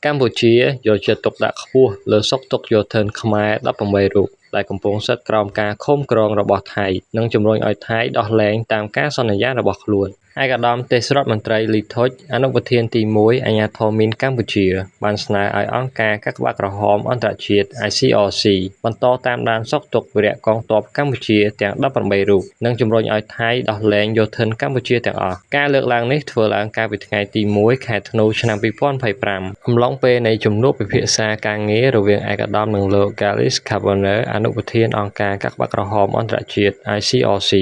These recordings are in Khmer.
កម្ពុជាយកចិត្តទុកដាក់ខ្ពស់លើសុខទុក្ខយោធិនខ្មែរ 18 រូប ដែលកំពុងស្ថិតក្រោមការឃុំគ្រងរបស់ថៃ និងជំរុញឱ្យថៃដោះលែងតាមការសន្យារបស់ខ្លួន។ ឯកឧត្តមទេសរដ្ឋមន្ត្រី លី ធុច អនុប្រធានទី១ អាជ្ញាធរមីនកម្ពុជា បានស្នើឱ្យអង្គការកាកបាទក្រហមអន្តរជាតិ ICRC បន្តតាមដានសុខទុក្ខវីរកងទ័ពកម្ពុជាទាំង 18 រូប និងជំរុញឱ្យថៃដោះលែងយោធិនកម្ពុជាទាំងអស់។ ការលើកឡើងនេះធ្វើឡើងកាលពីថ្ងៃទី១ ខែធ្នូ ឆ្នាំ២០២៥ អំឡុងពេលនៃជំនួបពិភាក្សាការងាររវាងឯកឧត្តម និងលោក ហ្គាឡិស ខាបូន័រ អនុប្រធានអង្គការកាកបាទក្រហមអន្តរជាតិ ICRC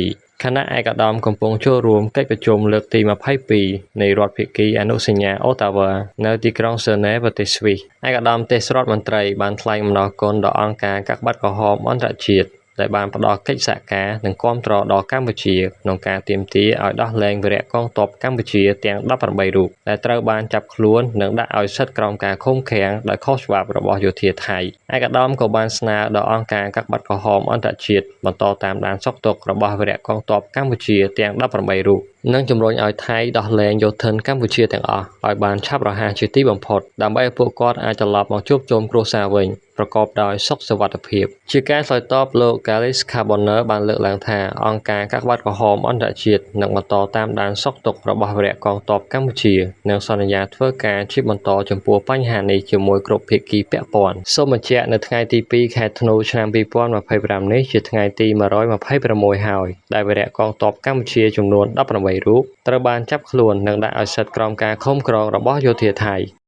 ខណៈឯកឧត្តមកំពុងចូលរួមកិច្ចប្រជុំលើកទី២២ នៃរដ្ឋភាគីអនុសញ្ញាអូតាវ៉ា នៅទីក្រុងហ្សឺណែវ ប្រទេសស្វីស។ ឯកឧត្តមទេសរដ្ឋមន្ត្រីបានថ្លែងអំណរគុណដល់អង្គការកាកបាទក្រហមអន្តរជាតិ ដែលបានផ្ដល់កិច្ចសហការ និងគាំទ្រដល់កម្ពុជាក្នុងការទាមទារឱ្យដោះលែងវីរកងទ័ពកម្ពុជាទាំង ១៨ រូប ដែលត្រូវបានចាប់ខ្លួន និងដាក់ឱ្យស្ថិតក្រោមការឃុំឃាំងដោយខុសច្បាប់របស់យោធាថៃ។ ឯកឧត្តមក៏បានស្នើដល់អង្គការកាកបាទក្រហមអន្តរជាតិបន្តតាមដានសុខទុក្ខរបស់វីរកងទ័ពកម្ពុជាទាំង ១៨ រូប និងជំរុញឱ្យថៃដោះលែងយោធិនកម្ពុជាទាំងអស់ឱ្យបានឆាប់រហ័សជាទីបំផុត ដើម្បីឱ្យពួកគាត់អាចត្រឡប់មកជួបជុំគ្រួសារវិញប្រកបដោយសុខសុវត្ថិភាព។ ជាការឆ្លើយតប លោក ហ្គាឡិស ខាបូន័រ បានលើកឡើងថា អង្គការកាកបាទក្រហមអន្តរជាតិនឹងបន្តតាមដានសុខទុក្ខរបស់វីរកងទ័ពកម្ពុជា និងសន្យាធ្វើការជាបន្តចំពោះបញ្ហានេះជាមួយគ្រប់ភាគីពាក់ព័ន្ធ។ សូមបញ្ជាក់ នៅថ្ងៃទី២ ខែធ្នូ ឆ្នាំ២០២៥ នេះ ជាថ្ងៃទី១២៦ ហើយ ដែលវីរកងទ័ពកម្ពុជាចំនួន ១៨ រូប ត្រូវបានចាប់ខ្លួន និងដាក់ឱ្យស្ថិតក្រោមការឃុំគ្រងរបស់យោធាថៃ។